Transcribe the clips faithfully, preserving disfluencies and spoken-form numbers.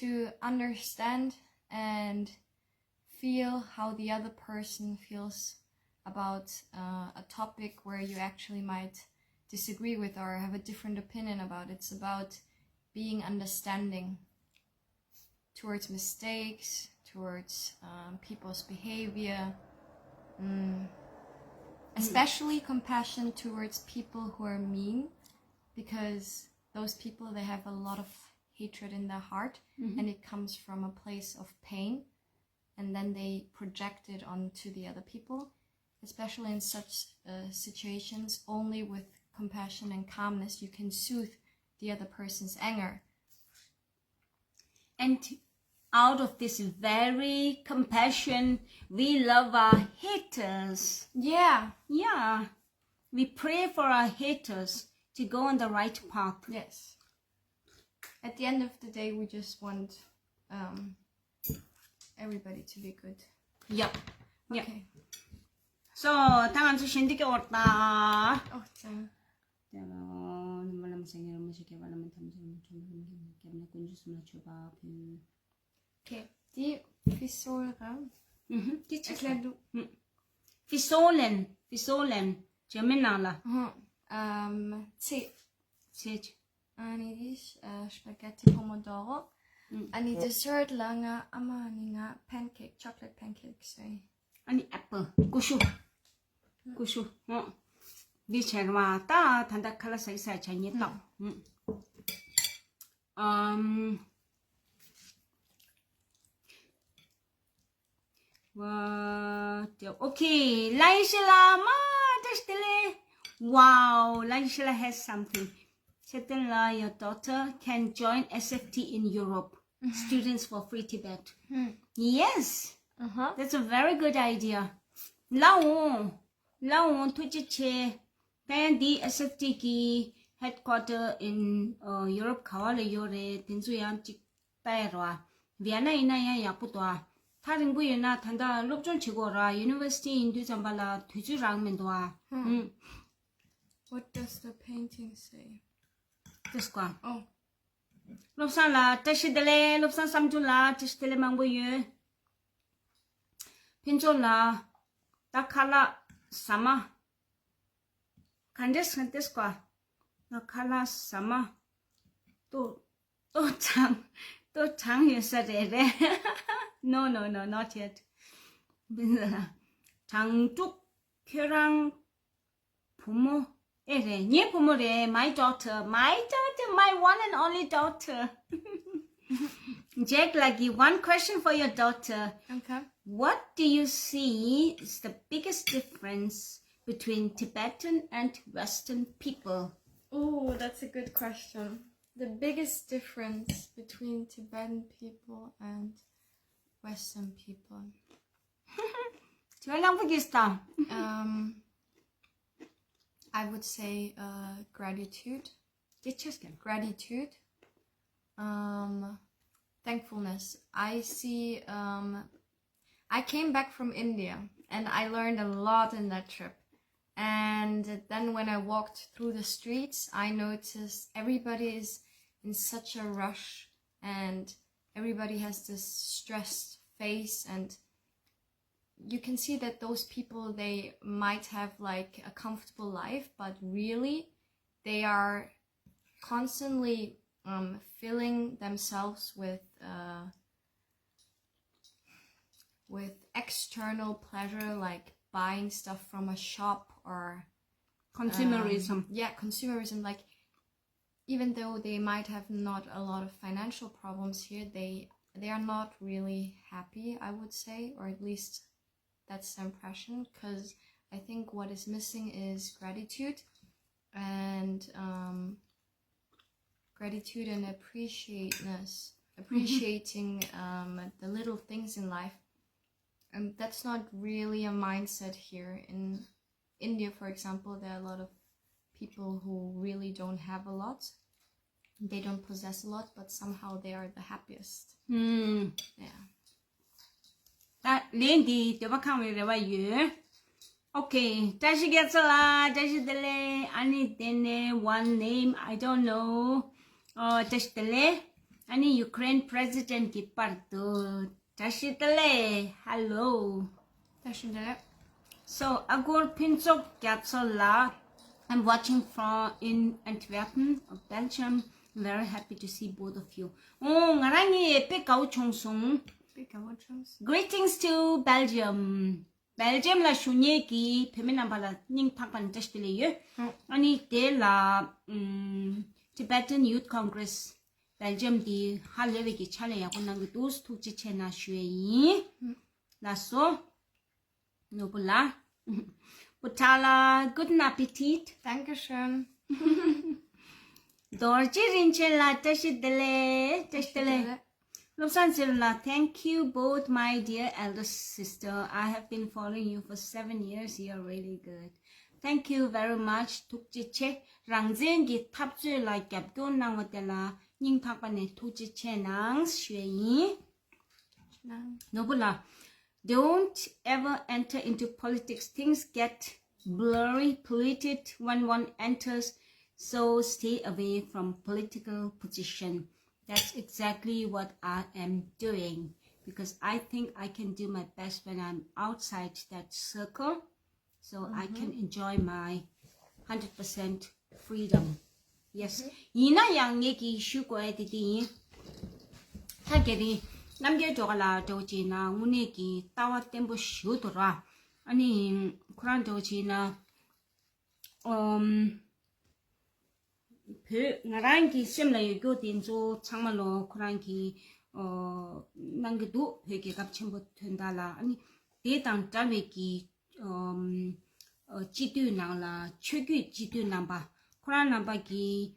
to understand and feel how the other person feels about uh, a topic where you actually might disagree with or have a different opinion about. It's about being understanding towards mistakes, towards um, people's behavior, mm, especially compassion towards people who are mean, because those people, they have a lot of hatred in their heart, and it comes from a place of pain, and then they project it onto the other people. Especially in such uh, situations, only with compassion and calmness you can soothe the other person's anger. And out of this very compassion, we love our haters. Yeah. Yeah. We pray for our haters to go on the right path. Yes. At the end of the day, we just want um, everybody to be good. Yeah. Yeah. Okay. So, ད་ང་ཚོ་ཞལ་འདེབས་ཀྱི་འོར་ད། Oh, ཙང་། དེ་ལ་ནུ་མ་ལ་མ་སེང་གེ་ར་མ་ཞིག་གེ་བ་ལ་མ་ཐམས་ཅད་མ་ཁྲོམ་རིམ་གྱི་མ་སྐྱབས་གནས་དཀོན་མཆོག་གསུམ་ལ་མཆོད་པ་ཕུལ། Okay. ཏི་ཕི་སོལ་ར། ཨུ་ཧུ། དེ་ཅི་ཨེ་ཁ་ལུ། ཕི་སོ་ལན། ཕི་སོ་ལན། ཇར་མན་ནང་ལ། ཧུ། ཨམ། ཚེ། ཚེ་ཅི། ཨ་ནི་དི་ཨ་spaghetti pomodoro། ཨ་ནི་dessert ལ་ང་ཨ་མ་ནི་ང་pancake, chocolate pancake བཟོས། ཨ་ནི་apple། ཀུ་ཤུ། ཀུ་ཤུ། ཨོ། འདི་བྱས་ར་མ་ད་ད་ད་ཁ་ལག་ཟ་གི་ཟ་བྱ་ཉེ་ཏོག་ཨམ། Wow. Okay. Laishila, ma, just delay. Wow. Laishila has something. Setela, your daughter can join S F T in Europe. Students for Free Tibet. Yes. Uh-huh. That's a very good idea. Lao. Lao, to che. Then the S F T ki headquarter in uh, Europe. Kawala yore. Tenzu yang chik. ལྟ་ཡ་ར་བ། ཝི་ཡ་ན་ཡིན་ན་ཡང་ཡག་པོ་འདུག་ཨ། ཐག་རིང་པོ་ཡོད་ན་ད་ལྟ་སློབ་སྦྱོང་བྱེད་དགོས་ར། ཡུ་ནི་ཝར་སི་ཊི་ཡིན་དུས་ཙམ་པ་ལ་དུས་ཚོད་རག་མི་འདུག་ཨ། ཧུམ། What does the painting say? དེ་སྐོར། Oh. བློ་བཟང་ལགས་བཀྲ་ཤིས་བདེ་ལེགས། བློ་བཟང་བསམ་འགྲུབ་ལགས་བཀྲ་ཤིས་བདེ་ལེགས་མང་པོ་ཡོད། ཕུན་ཚོགས་ལགས། ད་ཁ་ལག་ཟ་མ། ག་འདྲས་ཟ་འདྲས་གོ། ང་ཁ་ལག་ཟ་མ། ལྟོ་ལྟོ་གྲང་ལྟོ་གྲང་ཡོད་ས་རེད་རེད། No, no, no, not yet. གྲང་ཕྲུག་ཁྱོད་རང་བུ་མོ་ཨེ་རེད། ངའི་བུ་མོ་རེད། My daughter, my daughter, my one and only daughter. Jack Lucky, one question for your daughter. Okay. What do you see is the biggest difference between Tibetan and Western people? Oh, that's a good question. The biggest difference between Tibetan people and Western people. Tibetan people. Um, I would say uh, gratitude. Teachers can. Gratitude. Um, thankfulness. I see. Um, I came back from India and I learned a lot in that trip. And then when I walked through the streets, I noticed everybody is in such a rush and everybody has this stressed face, and you can see that those people, they might have like a comfortable life, but really they are constantly um, filling themselves with uh, with external pleasure, like buying stuff from a shop or Consumerism. Um, yeah, consumerism. Like, even though they might have not a lot of financial problems here, they they are not really happy, I would say, or at least that's the impression. Because I think what is missing is gratitude, and um, gratitude and appreciateness, appreciating um, the little things in life. And that's not really a mindset here in India, for example. There are a lot of people who really don't have a lot. They don't possess a lot, but somehow they are the happiest. ཧུམ། Yeah. ད་ལན་འདི་འདོད་པ་ཁེངས་པའི་རེ་བ་ཡོད། Okay. བཀྲ་ཤིས་རྒྱལ་མཚན་ལགས། བཀྲ་ཤིས་བདེ་ལེགས། ཨ་ནི་དེ་ནས་one name, I don't know. ཨོ། བཀྲ་ཤིས་བདེ་ལེགས། ཨ་ནི་Ukraine President གི་པར་དུ། བཀྲ་ཤིས་བདེ་ལེགས། Hello. བཀྲ་ཤིས་བདེ་ལེགས། So, ཨ་སྒོར་ཕུན་ཚོགས་རྒྱ་མཚོ་ལགས། I'm watching from in Antwerpen, Belgium. Very happy to see both of you. ཨོ། ང་རང་གཉིས་དཔེ་དགའ་བོ་བྱུང་སོང་། དཔེ་དགའ་བོ་བྱུང་སོང་། Greetings to Belgium. Belgium ལ་བཞུགས་མཁན་གྱི་བོད་མི་རྣམ་པ་ལ་སྙིང་ཐག་པ་ནས་བཀྲ་ཤིས་བདེ་ལེགས་ཡོད། ཨ་ནི་དེ་ལ་ཨམ། Tibetan Youth Congress Belgium འདི་ཧ་ལས་པའི་གི་ཕྱག་ལས་ཡག་པོ་གནང་གི་འདུག་ཐུགས་རྗེ་ཆེ་གནང་ཞུ་ཡས་ཡིན། ལགས་སོ། ནོར་བུ་ལགས། Butala, guten Appetit. Dankeschön. རྡོ་རྗེ་རིན་ཆེན་ལགས། བཀྲ་ཤིས་བདེ་ལེགས། བཀྲ་ཤིས་བདེ་ལེགས། བཀྲ་ཤིས་བདེ་ལེགས། བློ་བཟང་ཚེ་རིང་ལགས། Thank you both, my dear elder sister. I have been following you for seven years. You're really good. Thank you very much. ཐུགས་རྗེ་ཆེ། རང་བཙན་གྱི་འཐབ་རྩོད་ལ་རྒྱབ་སྐྱོར་གནང་བ་དེ་ལ་སྙིང་ཐག་པ་ནས་ཐུགས་རྗེ་ཆེ་གནང་ཞུ་ཡས་ཡིན། ནོར་བུ་ལགས། Don't ever enter into politics. Things get blurry, polluted when one enters, so stay away from political position. That's exactly what I am doing, because I think I can do my best when I'm outside that circle, so I can enjoy my hundred percent freedom. Yes. ཡིན་ན་ཡང་ངེད་ཀྱིས་ཞུ་དགོས་ཡ་དེ་དེ་ཡིན། ད་རྒྱ་རི་རྣམ་རྒྱལ་སྒྲོལ་དཀར་ལགས་འདྲ་བོ་བྱས་ན་དངོས་གནས་ཀྱི་ལྟ་བ་བརྟན་པོ་ཞེ་པོ་འདུག་ར། ཨ་ནི་ཁོ་རང་འདྲ་བོ་བྱས་ན། ཨོམ། བོད་ང་རང་གི་སེམས་ལ་ཡོད་རྒྱུ་དེ་ཚོ་ཚང་མ་ལོ་ཁོ་རང་གིས་ཨོ་གནང་གི་འདུག་བོད་རྒྱལ་ཁབ་ཆེན་པོ་དོན་དག་ལ། ཨ་ནི་དེ་དང་འདྲ་བའི་གི་ཨོམ། ཨོ་སྤྱི་འཐུས་ནང་ལ་ཆོས་བརྒྱུད་སྤྱི་འཐུས་རྣམ་པ། ཁོ་རང་རྣམ་པ་གིས་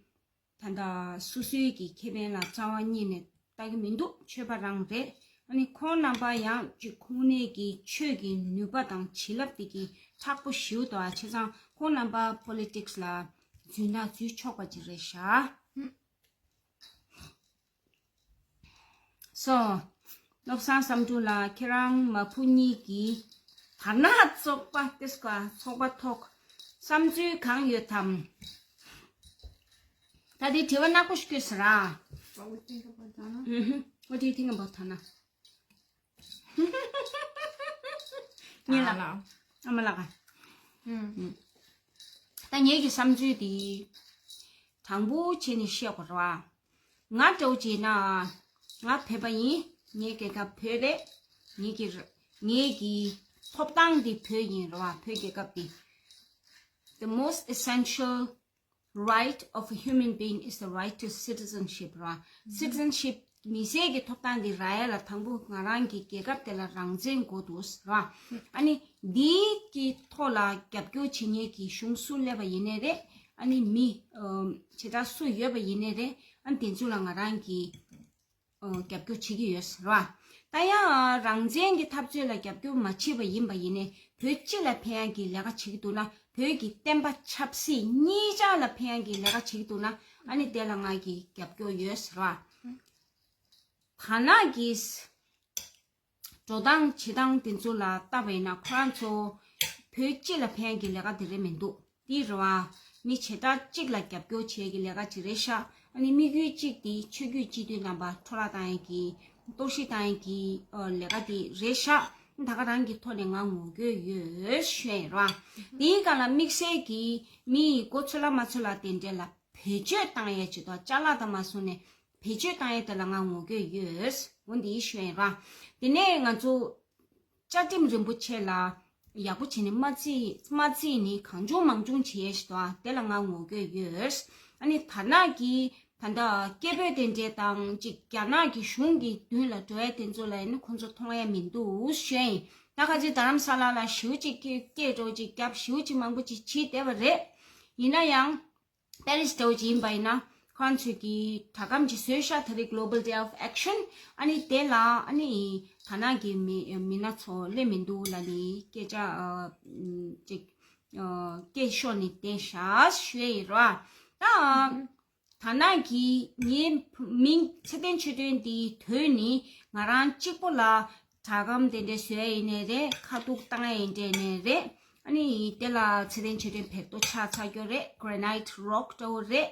ད་ལྟ་སོ་སོའི་གི་ཁེ་ཕན་ལ་རྩ་བ་ཉིད་ནས་ལྟ་གི་མི་འདུག་ཆོས་པ་རང་རེད། ཨ་ནི་ཁོང་རྣམ་པ་ཡང་ཅིག་ཁོང་གནས་ཀྱི་ཆོས་ཀྱི་ནུས་པ་དང་བྱིན་རླབས་དེ་གི་མཁྲེགས་པོ་ཞེ་པོ་འདུག་ཨ། བྱས་ཙང་ཁོང་རྣམ་པ་པོ་ལི་ཊིག་སི་ལ་འཛུལ་ན་འཛུལ་ཆོག་པ་ཅིག་རེད་ཤག་སོ། བློ་བཟང་བསམ་འགྲུབ་ལགས། ཁྱེད་རང་མ་བུ་གཉིས་ཀྱིས་དར་ནག་ཚོགས་པ་ཏེས་ཀ་ཚོགས་པ་ཐོག་བསམ་ཚུལ་གང་ཡོད་དམ། ད་དེ་དྲི་བ་ནག་པོ་ཞིག་བཀོད་ཟེར་ར། What we think about Dana? ཨུ་ཧུ། What do you think about Dana? ངེད་ལ། ཨ་མ་ལགས། ཨུམ། ད་ངེད་ཀྱི་བསམ་ཚུལ་འདི་དྲང་པོ་བྱས་ནས་བཤད་དགོས་རེད་བ། ང་འདྲ་བོ་བྱས་ན་ང་བོད་པ་ཡིན། ངའི་རྒྱལ་ཁབ་བོད་རེད། ངེད་ཀྱི་ངེད་ཀྱི་ཐོབ་ཐང་འདི་བོད་ཡིན་རེད་བ། བོད་རྒྱལ་ཁབ་འདི། The most essential right of a human being is the right to citizenship ར། Citizenship མི་སེར་གྱི་ཐོབ་ཐང་འདི་རག་ཡ་ལ་དང་པོ་ང་རང་གི་རྒྱལ་ཁབ་དེ་ལ་རང་བཙན་དགོས་འདུག་ར། ཨ་ནི་འདིའི་གི་ཐོག་ལ་རྒྱབ་སྐྱོར་བྱེད་མཁན་གྱི་གཞུང་སུ་སླེབས་པ་ཡིན་ནའི་རེད། ཨ་ནི་མི་ཨ་བྱེ་བྲག་སུ་ཡོད་པ་ཡིན་ནའི་རེད། ཨ་ནི་དེ་ཚོ་ལ་ང་རང་གི་ཨོ་རྒྱབ་སྐྱོར་བྱེད་ཀྱི་ཡོད་ཟེར་བ། ད་ཡང་རང་བཙན་གྱི་འཐབ་རྩོད་ལ་རྒྱབ་སྐྱོར་མ་བྱས་པ་ཡིན་པ་ཡིན་ནའི་བོད་སྤྱི་ལ་ཕན་ཡག་གི་ལས་ཀ་བྱེད་ཀྱི་འདུག་ན། བོད་ཀྱི་བསྟན་པ་ཆབ་སྲིད་གཉིས་ཆར་ལ་ཕན་ཡག་གི་ལས་ཀ་བྱེད་ཀྱི་འདུག་ན། ཨ་ནི་དེ་ལ་ང་གི་རྒྱབ་སྐྱོར་ཡོད་ཟེར་བ། ད་ནང་གི་འགྲོ་སྟངས་བྱེད་སྟངས་དེ་ཚོ་ལ་བལྟས་པ་ཡིན་ན་ཁོ་རང་ཚོ་བོད་སྤྱི་ལ་ཕན་ཡག་གི་ལས་ཀ་དེ་རེད་མི་འདུག་འདི་རེད་བ། མི་བྱེ་བྲག་གཅིག་ལ་རྒྱབ་སྐྱོར་བྱེད་ཀྱི་ལས་ཀ་ཅིག་རེད་ཤག་ཨ་ནི་དམིགས་ཡུལ་གཅིག་དེ་ཆོས་བརྒྱུད་སྤྱི་འཐུས་རྣམ་པ་འཕྲོ་བརླག་བཏང་ཡས་ཀྱི་གཏོར་བཤིག་བཏང་ཡས་ཀྱི་ཨ་ལས་ཀ་དེ་རེད་ཤག་ད་ག་རང་གི་ཐོག་ནས་ང་ངོ་རྒོལ་ཡོད་ཞུ་ཡས་རེད་བ། དེའི་སྒང་ལ་དམིགས་བསལ་གྱི་མི་ཡི་མགོ་ཚོས་ལ་མ་ཚོས་ལ་དེ་འདྲས་ལ་བེད་སྤྱོད་བཏང་ཡས་ཅིག་དང་ཅ་ལག་དང་མ་སོང་ནས་བེད་སྤྱོད་བཏང་ཡས་དེ་ལ་ང་ངོ་རྒོལ་ཡོད། འོ་འདི་ཞུ་ཡས་རེད་བ། དེ་ནས་ང་ཚོ། བཅའ་ཁྲིམས་རིན་པོ་ཆེ་ལ་ཡག་པོ་བྱས་ནས་མ་བརྩིས་མ་བརྩིས་ནས་གང་བྱུང་མང་བྱུང་བྱེད་ཡས་ཞིག་འདུག་ཨ། དེ་ལ་ང་ངོ་རྒོལ་ཡོད། ཨ་ནི་དར་ནག་གི་ད་ལྟ་སྐད་འབོད་དེ་འདྲས་དང་ཅིག་རྒྱ་ནག་གི་གཞུང་གི་མདུན་ལ་འགྲོ་ཡས་དེ་ཚོ་ལ་ཡིན་ན་ཁོང་ཚོ་མཐོང་ཡས་མི་འདུག་ཞུ་ཡིན། ད་ཁ་ཅིག་རྡ་རམ་ས་ལ་ལ་ཞེ་པོ་ཅིག་སྐད་སྐད་འགྲོ་ཅིག་རྒྱབ་ཞེ་པོ་ཅིག་མང་པོ་ཅིག་བྱས་བསྡད་པ་རེད། ཡིན་ན་ཡང་། པེ་རིས་འདྲ་བོ་ཅིག་ཡིན་པ་ཡིན་ན་ཁོང་ཚོས་ཀྱི་དྲ་སྒམ་ཅིག་བཟོས་ཤག་ད་རེས་Global Day of Action ཨ་ནི་དེ་ལ་ཨ་ནི་ད་ནང་གི་མི་མི་སྣ་ཚོ་སླེབས་མི་འདུག་ལབ་ནི་སྐད་ཆ་ཨ་ཅིག་ཨ་སྐད་ཤོར་ནས་བསྡད་ཤག་ཞུ་ཡས་ཡིན་རོ། ད་ད་ནང་གི་ངའི་མིང་ཚེ་བརྟན་ཆོས་སྒྲོན་འདི་ཐོས་ནི་ང་རང་གཅིག་པོ་ལ། དྲ་སྒམ་དེ་འདྲས་བཟོས་ཡིན་ནའི་རེད། ཁ་ཐུག་བཏང་ཡ་ཡིན་འདྲས་ནའི་རེད། ཨ་ནི་དེ་ལ་ཚེ་བརྟན་ཆོས་སྒྲོན་བེད་སྤྱོད་ཆགས་ཚར་རྒྱུ་རེད། Granite Rock འདྲ་བོ་རེད།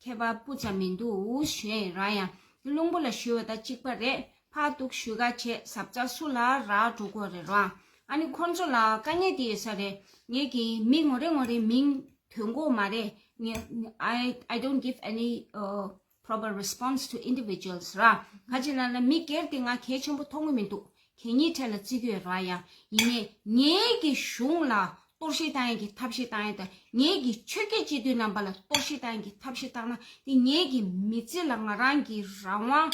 ཁྱད་པར་སྤུ་ཙམ་མི་འདུག་ཞུ་ཡ་ཡིན་ར། ཡང་ དེ་བླུན་པོ་ལ་ཞུས་པ་དང་གཅིག་པ་རེད། ཕར་འདུག་ཞུ་ག་བྱས་ཟབ་ཚ་སུ་ལ་རག་འགྲོ་གི་རེད་ར། ཨ་ནི་ཁོང་ཚོ་ལ་དཀའ་ངལ་དེ་ཡོད་ས་རེད། ངེད་ཀྱི་མི་ངོ་རེ་ངོ་རེ་མིང་ཐོན་གོ་མ་རེད། ངས་I I don't give any uh, proper response to individuals ར། ག་ཅི་ལབ་ན་མི་སྒེར་དེ་ང་གལ་ཆེན་པོ་མཐོང་གི་མི་འདུག་གད་སྙིགས་གྲས་ལ་བརྩི་གི་ཡོད་ར་ཡ། ཡིན་ནའི་ངེད་ཀྱི་གཞུང་ལ་གཏོར་བཤིག་བཏང་ཡས་ཀྱི་ཐབས་ཤེས་བཏང་ཡས་དང་ངེད་ཀྱི་ཆོས་བརྒྱུད་སྤྱི་འཐུས་རྣམ་པ་ལ་གཏོར་བཤིག་བཏང་ཡས་ཀྱི་ཐབས་ཤེས་བཏང་ན་དེ་ངེད་ཀྱི་མི་ཚེ་ལ་ང་རང་གི་རང་དབང་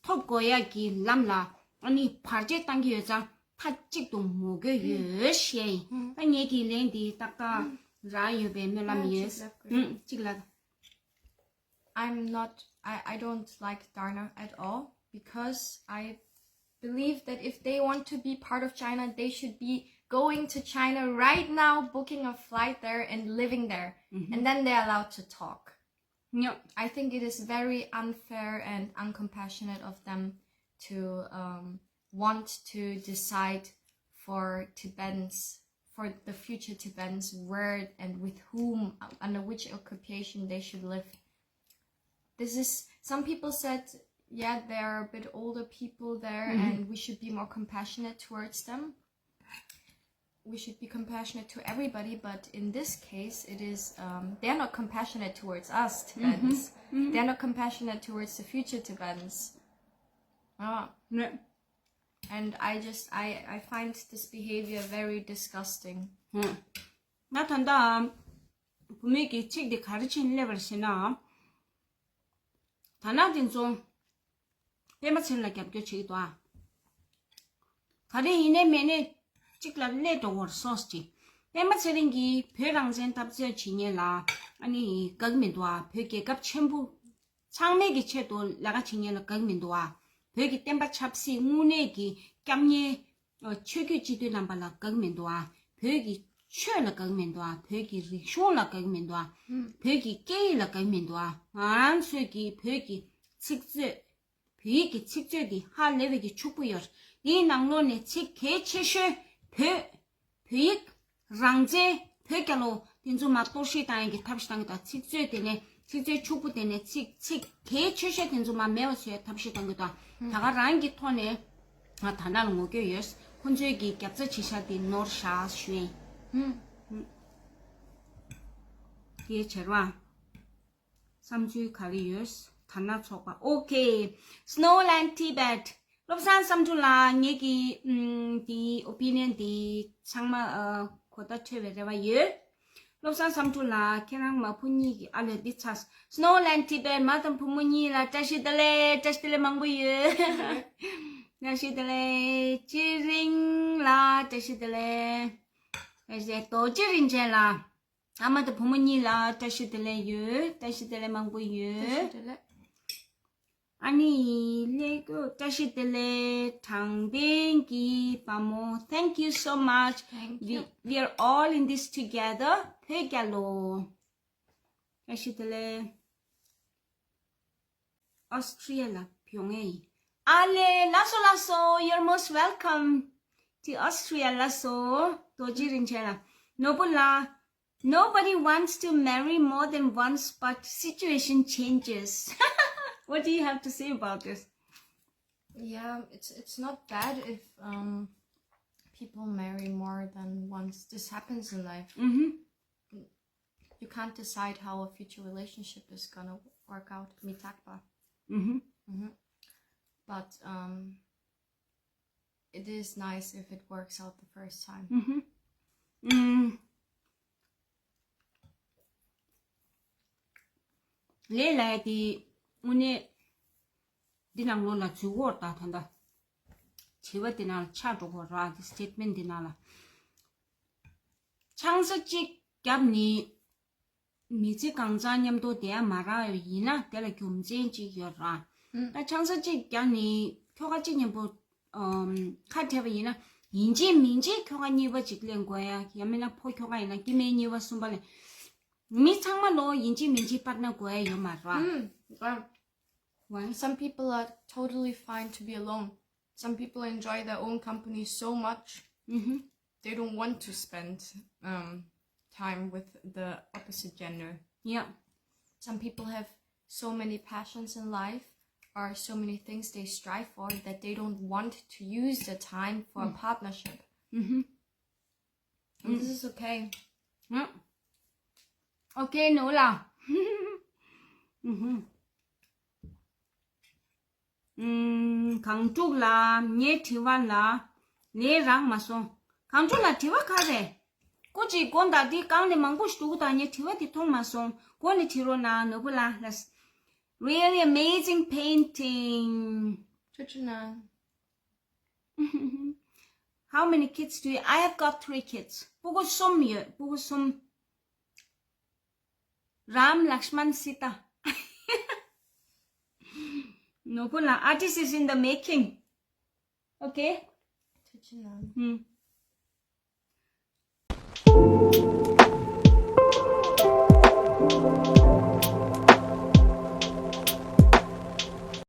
ཐོབ་དགོས་ཡ་གི་ལམ་ལ་ཨ་ནི་བར་ཆད་བཏང་གི་ཡོད་ཙང་མཐའ་གཅིག་ཏུ་ངོ་རྒོལ་ཡོད་ཞེས་ཡིན། ད་ངེད་ཀྱི་ལན་འདི་ཏག་ཏག་རག་ཡོད་པའི་སྨོན་ལམ་ཡོད། ཨ་གཅིག་ལབ། ཨུམ་གཅིག་ལབ། I'm not, I, I don't like Darna at all because I believe that if they want to be part of China, they should be going to China right now, booking a flight there and living there. And then they're allowed to talk. No. I think it is very unfair and uncompassionate of them to um, want to decide for Tibetans, for the future Tibetans, where and with whom, under which occupation they should live. This is, some people said, yeah, there are a bit older people there and we should be more compassionate towards them. We should be compassionate to everybody, but in this case, it is, um, they're not compassionate towards us Tibetans. They're not compassionate towards the future Tibetans. Ah. And I just, I, I find this behavior very disgusting. ང་ད་ལྟ་བུ་མོའི་གི་ཚིག་འདི་ག་རེ་བྱས་ནས་སླེབས་པ་རེད་ཟེར་ན། ད་ནང་དེ་ཚོ་སྤེན་པ་ཚེ་རིང་ལ་རྒྱབ་སྐྱོར་བྱེད་ཀྱི་འདུག་ཨ། ག་རེ་ཡིན་ནའི་མིན་ནའི་གཅིག་ལ་སླེབས་འགྲོ་བར་སོགས་ཀྱི། སྤེན་པ་ཚེ་རིང་གིས་བོད་རང་བཙན་འཐབ་རྩོད་བྱེད་མཁན་ལ་ཨ་ནི་དགའ་གི་མི་འདུག་ཨ། བོད་རྒྱལ་ཁབ་ཆེན་པོ་ཚང་མའི་གི་ཆེད་དུ་ལས་ཀ་བྱེད་མཁན་ལ་དགའ་གི་མི་འདུག་ཨ། བོད་ཀྱི་བསྟན་པ་ཆབ་སྲིད་དངོས་གནས་ཀྱི་སྐྱབས་གནས་ཆོས་བརྒྱུད་སྤྱི་འཐུས་རྣམ་པ་ལ་དགའ་གི་མི་འདུག་ཨ། བོད་ཀྱི་ཆོས་ལ་དགའ་གི་མི་འདུག་ཨ། བོད་ཀྱི་རིག་གཞུང་ལ་དགའ་གི་མི་འདུག་ཨ། བོད་ཀྱི་སྐད་ཡིག་ལ་དགའ་གི་མི་འདུག་ཨ། ང་རང་ཚོས་ཀྱི་བོད་ཀྱི་ཚིག་མཛོད། བོད་ཡིག་གི་ཚིག་མཛོད་འདི་ཧ་ལས་པའི་གི་ཕྱུག་པོ་ཡོད། འདིའི་ནང་ལོགས་ནས་ཚིག་གལ་ཆེ་ཤོས་བོད། བོད་ཡིག་རང་བཙན། བོད་རྒྱལ་ལོ། དེ་ཚོ་མར་གཏོར་བཤིག་བཏང་ཡག་གི་ཐབས་ཤེས་བཏང་གི་འདུག་ཚིག་མཛོད་དེ་ནས་ཚིག་མཛོད་ཕྱུག་པོ་དེ་ནས་ཚིག་ཚིག་གལ་ཆེ་ཤོས་དེ་ཚོ་མར་མེད་པ་བཟོ་ཡག་ཐབས་ཤེས་བཏང་གི་འདུག་ད་ག་རང་གི་ཐོག་ནས་ང་ད་ནང་ལ་ངོ་སྐྱོད་ཡོད། ཁོང་ཚོའི་གི་རྒྱབ་རྩ་བྱེད་ཤག་དེ་ནོར་ཤག་ཞུ་ཡིན། དེ་བྱེད་རོགས། བསམ་ཚུལ་ག་རེ་ཡོད། དར་ནག་ཚོགས་པ། ཨོ་ཁེ། Snowland Tibet། བློ་བཟང་བསམ་འགྲུབ་ལགས། ངེད་ཀྱི་ཨམ། དེའི་ཨོ་པི་ནི་ཡན་དེ་ཚང་མ་ཨ། གོ་བརྡ་འཕྲོད་པའི་རེ་བ་ཡོད། བློ་བཟང་བསམ་འགྲུབ་ལགས། ཁྱེད་རང་མ་བུ་གཉིས་ཀྱི་ཨ་ལས་འདི་ཚར། Snowland Tibet། མ་དང་བུ་མོ་གཉིས་ལ་བཀྲ་ཤིས་བདེ་ལེགས། བཀྲ་ཤིས་བདེ་ལེགས་མང་པོ་ཡོད། བཀྲ་ཤིས་བདེ་ལེགས། ཅི་རིང་ལགས། བཀྲ་ཤིས་བདེ་ལེགས། བཀྲ་ཤིས་རྡོ་རྗེ་རིན་ཆེན་ལགས། ཨ་མ་དང་བུ་མོ་གཉིས་ལ་བཀྲ་ཤིས་བདེ་ལེགས་ཡོད། བཀྲ་ཤིས་བདེ་ལེགས་མང་པོ་ཡོད། བཀྲ་ཤིས་བདེ་ལེགས། ཨ་ནི་ལེགས་གོ། བཀྲ་ཤིས་བདེ་ལེགས། དྲང་བདེན་གྱི་བ་མོ། Thank you so much. Thank you. We, we are all in this together. བོད་རྒྱལ་ལོ། བཀྲ་ཤིས་བདེ་ལེགས། Austria ལ་ཡོང་ངེས་ཡིན། ཨ་ལེ། ལགས་སོ་ལགས་སོ། You're most welcome to Austria. ལགས་སོ། རྡོ་རྗེ་རིན་ཆེན་ལགས། ནོར་བུ་ལགས། Nobody wants to marry more than once, but situation changes. What do you have to say about this? Yeah, it's it's not bad if um people marry more than once. This happens in life. Mm-hmm. You can't decide how a future relationship is gonna work out. Mitakba. Mm-hmm. Mm-hmm. But um, it is nice if it works out the first time. Mm-hmm. Mm. ལས་ལ་དེ་དངོས་གནས་འདི་ནང་ལོགས་ལ་འཛུལ་འོར་ད་ད་ད། དྲི་བ་དེ་ནང་ལ་ཆགས་འགྲོ་གོ་ར་དེ་སི་ཊེཊ་མེན་ཊི་དེ་ནང་ལ། ཆང་ས་གཅིག་བརྒྱབ་ནི། མི་ཚེ་གང་ཚང་མཉམ་དུ་བསྡད་ཡ་མ་རག་ཡོད་ཡིན་ན་དེ་ལ་རྒྱུ་མཚན་གཅིག་ཡོད་ར། ད་ཆང་ས་གཅིག་བརྒྱབ་ནི་ཁྱོ་ག་གཅིག་མཉམ་པོ་ཨམ། ཁ་བྲལ་བ་ཡིན་ན་ཡིན་གཅིག་མིན་གཅིག་ཁྱོ་ག་གཉིས་པ་གཅིག་ལེན་དགོས་ཡ། ཡང་མིན་ན་ཕོ་ཁྱོ་ག་ཡིན་ན་སྐྱེ་དམན་གཉིས་པ་གསུམ་པ་ལེན། མི་ཚང་མ་ལོ་ཡིན་གཅིག་མིན་གཅིག་པར་ན་དགོས་ཡ་ཡོད་མ་ར། ཨུམ། Why? Some people are totally fine to be alone. Some people enjoy their own company so much, mm-hmm, they don't want to spend um, time with the opposite gender. Yeah. Some people have so many passions in life, are so many things they strive for that they don't want to use the time for a partnership. Mm-hmm. And this is okay. Okay, no la. གངས་ཕྲུག་ལ་ངའི་དྲི་བ་ལ་ལན་རག་མ་སོང་། གངས་ཕྲུག་ལ་དྲི་བ་ག་རེ། སྐུ་མཁྱེན། དགོངས་དག་འདི་སྒང་ནས་མང་པོ་ཞིག་འདུག་ད་ངས་དྲི་བ་འདི་མཐོང་མ་སོང་། སྒོ་ནས་དྲི་རོགས་གནང་། ནོར་བུ་ལགས། That's really amazing painting. ཐུགས་རྗེ་གནང་། How many kids do you? I have got three kids. སྤུ་གུ་གསུམ་ཡོད། སྤུ་གུ་གསུམ། Ram Lakshman Sita. ནོར་བུ་ལགས། Artist is in the making. Okay. ཐུགས་རྗེ་གནང་། ཧུམ།